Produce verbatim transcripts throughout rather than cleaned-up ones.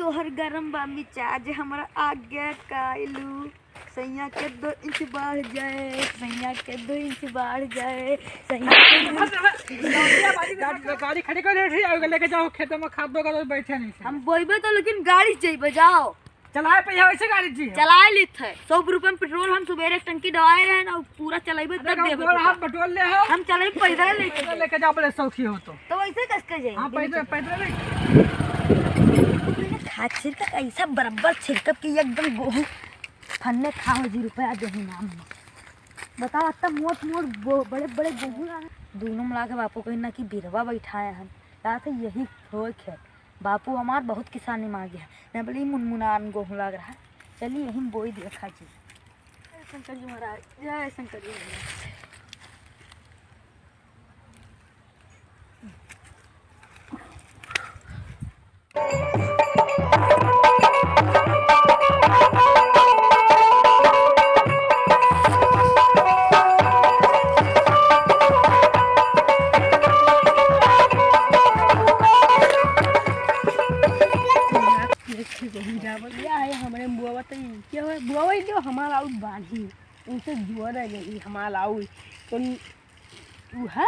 तोहर गरम बा मिजाज, हमरा आगे काइलू। सैया के दो इंच बढ़ जाए, सैया के दो इंच बढ़ जाए, सैया के दो गाड़ी, गाड़ी खड़ी कर रहे थे, लेके जाओ खेत में, खाद दो, बैठे नहीं थे। हम बोइबे तो, लेकिन गाड़ी से जइबे, जाओ। चलाए पे ऐसे गाड़ी जी। चलाए लेत है। सौ रुपये में पेट्रोल हम सुबेरे एक टंकी डवाए रहे ना, पूरा चलाइबे अरे तब हम देबे तोरा तो। हाथ बटोर ले हो। हम चलाइबे पैदल लेके पैदल जाए। लेके जाओ, बोले सौखी हो तो। तो वैसे कस के जाए? हाँ, पैदल, पैदल ले। खाद छिड़का कैसा बराबर छिड़कब कि एकदम गोहूँ फन्ने खा हो जी रुपया देही नाम में। बताओ, इतना मोट मोट गो-, बड़े बड़े गोहूँ लागे। दोनों मिला के बापू कहीं ना कि बिरवा बैठाए हैं। रात है यही होए खेत। बापू हमार बहुत किसानी मांगे है। मैं बोली, "मुनमुनान गोहूँ लाग रहा है, चलिए यही में बोई दिया खा जी।" जय शंकर जी महाराज, जय शंकर जी महाराज। देखिए, वही जावल या है हमरे बुआवा, तो ई क्या है? बुआवा ही दो हमारा आउट बांधी, उनसे जुआ रह गई हमारा आउट। तो उ है,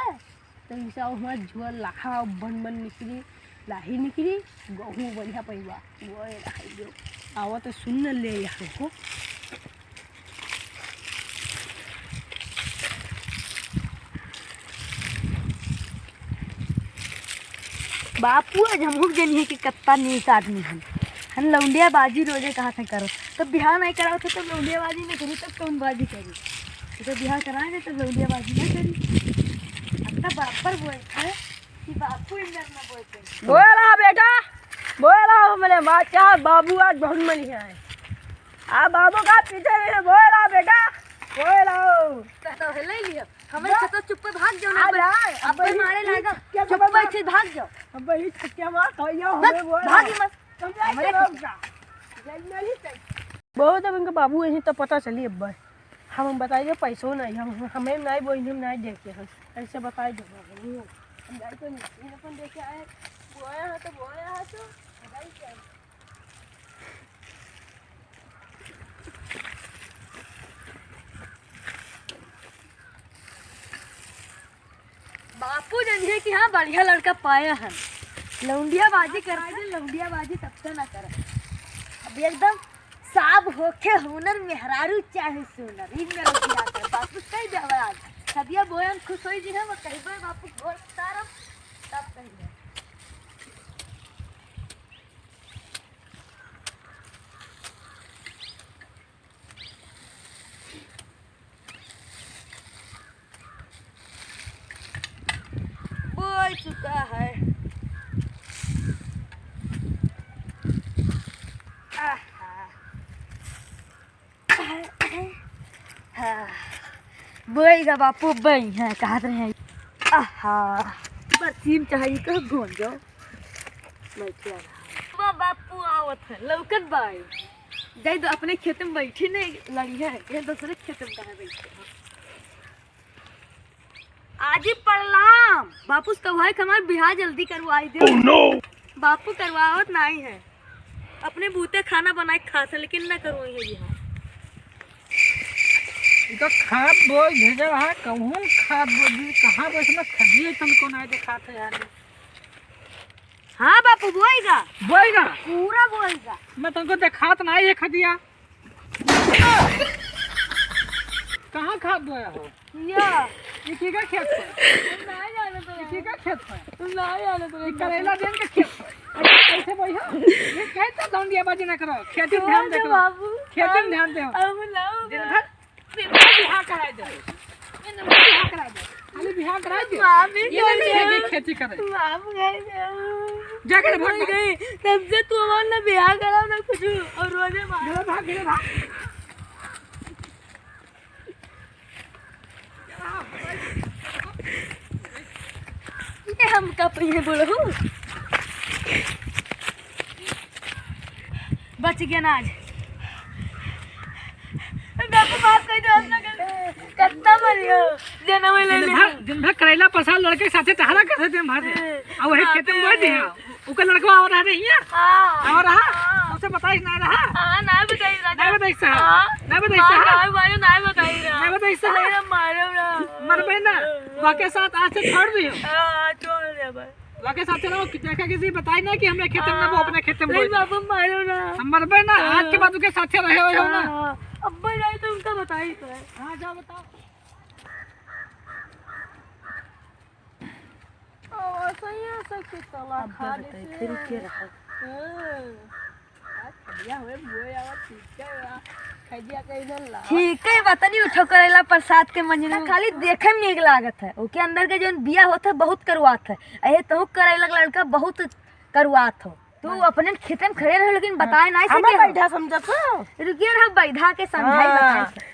तो इनसे आउट हमारा जुआ लाहा बन बन निकली, लाही निकली, गहूँ बढ़िया पैबा। वो ये रहा, जो आवा तो सुन न ले यहाँ को। बापू, आज हमहू के जनिए कि कत्ता नीक आदमी हन। हम लौंडिया बाजी रोजे कहा थे करो, तब बिहार नहीं कराओ थे, तब लौंडिया बाजी नहीं करी, तब कौन बाजी करी? तो बिहार कराएंगे, तब लौंडिया बाजी नहीं करी। अपना बराबर बोलते हैं कि बापू इंदर में बोलते हैं। बोला बेटा, बोला हमरे बादशाह बाबू आज बहुत मनी है। आ बाबू का पीछे नहीं है, बोला बेटा, बोला। तो, तो ले लियो। हमें ना। खेतवा चुप्पे भाग जाओ ना, आ अब्बे, जा, अब्बे अब्बे मारे ही लागा। क्या चुप्पे खबर बा? से भाग जाओ। अब्बे ही छक्के मार, तो यो बस, हमें बोला। भागी मत। हम जाए हमरे तो खेत। रोक जा। जल में ही चल। बहुत अब इनका बाबू यहीं तो पता चली अब्बे। हम, हम बताइए पैसो नहीं, हम, हमें नहीं बोई, हम नहीं देखे हम। ऐसे बताई दो। हम जाए तो नहीं, अपन देखे आए। बोया है तो बोया है तो, भाई क्या? बापू जनिए कि हाँ, बढ़िया लड़का पाए हैं। लौंडिया बाजी करते हैं, लौंडिया बाजी तब से ना करे। अब एकदम साब होके हुनर, मेहरारू चाहे सुनर, ई मेरा बियाह कर। बापू कही देवे आज, सदिया बोयन खुश होई जी है, वो कही बोए बापू घोर तारम, तब कही दे। बोल चुका है। आहा। हाँ। बोई गा बापू, बई है, कहत रहे हैं। आहा। बरसीम चाहे कह गोंजो। बैठे रहा। बा-, बापू आवत है, लौकत बाई। जाई दो अपने खेत में बैठी नहीं लड़ी है, ये दूसरे खेत में कहाँ बैठे हैं? आजी प्रणाम। बापू से कहुआ है कि हमार बियाह जल्दी करवाई दे। Oh no! बापू करवावत नाई है, अपने बूते खाना बनाए के खात है, लेकिन ना करवाई है बियाह। ई तो खाद बोए भेजा रहा, कहूँ खाद बोए दी, कहाँ बस में खदिए तन कौन आए देखात है यार। हाँ बापू, बोएगा। बोएगा? पूरा बोएगा। मैं तुमको देखात ना ये खदिया। कहाँ खाद बोया हो? या। ये की का खेत है? तुम ना जानो तो ये की का खेत है? तुम ना जानो तो ये करेला देन के खेत है। अच्छा, कैसे बोई हो? ये कहता लौंडिया बाजी ना करो। खेती में ध्यान दे करो। बाबू। खेती में ध्यान दे। अब लाओ। दिन भर बियाह कराई दे। बियाह कराई दे। खाली बियाह कराई दे। मामी ये नहीं कह है कि खेती करे। मामी गई। जा कर भाग। गई। तब से तू हमार ना बियाह कराओ ना कुछ और रोजे मार। जा भाग, जा भाग। ये हम का पहिए बोलहु? बच गया ना आज। बापू माफ कर दो, हम ना कर। कत्ता मरियो, जनम ले दिन ले। भर, दिन भर करेला पसार लड़के साथे टहरा करते दिन भर। अब वही खेत में बोल दिया। लड़कवा आवा रहा नहीं है? हाँ। आवा रहा? हाँ। तुमसे बताई ना रहा? हाँ, ना बताई रहा। ना बताई सा? हाँ। ना बताई सा? मार, मार, मार, ना बताई रहा। ना बताई सा? अरे, मारो ना। मरबे ना। वाके साथ आज से छोड़ दियो। हाँ, छोड़ दे भाई। वाके साथ रहो कि देखा किसी बताई ना कि हमरे खेते में ना वो हाँ। अपने खेते में नहीं बोई। बाबा, मारो ना। हम मरबे ना, आज के हाँ। बाद उके साथे रहे हो, हो ना? हाँ, हाँ। अब्बा जाए तो उनका बताई तो है। हाँ, जाओ बताओ। ओ, सैया सब के तला अब खा बताई, देते फिर हैं। के रहा? हाँ। आज खैया हुए, बुए आवा, ठीक है बा। खैया कहीं ना ला। ठीक है बा, तनी उठो करेला प्रसाद के मंजरी में। खाली देखे में नीक लागत है, ओके अंदर के जौन बिया होत है बहुत करुआत है। अहे तहु करेला के लड़का बहुत करुआत हो। तू अपने खेते में खड़े रहो, लेकिन बताए ना हमें सके हो। बैठा समझत हो? रुकिए रहो, बैठा के समझाई हाँ। बताए।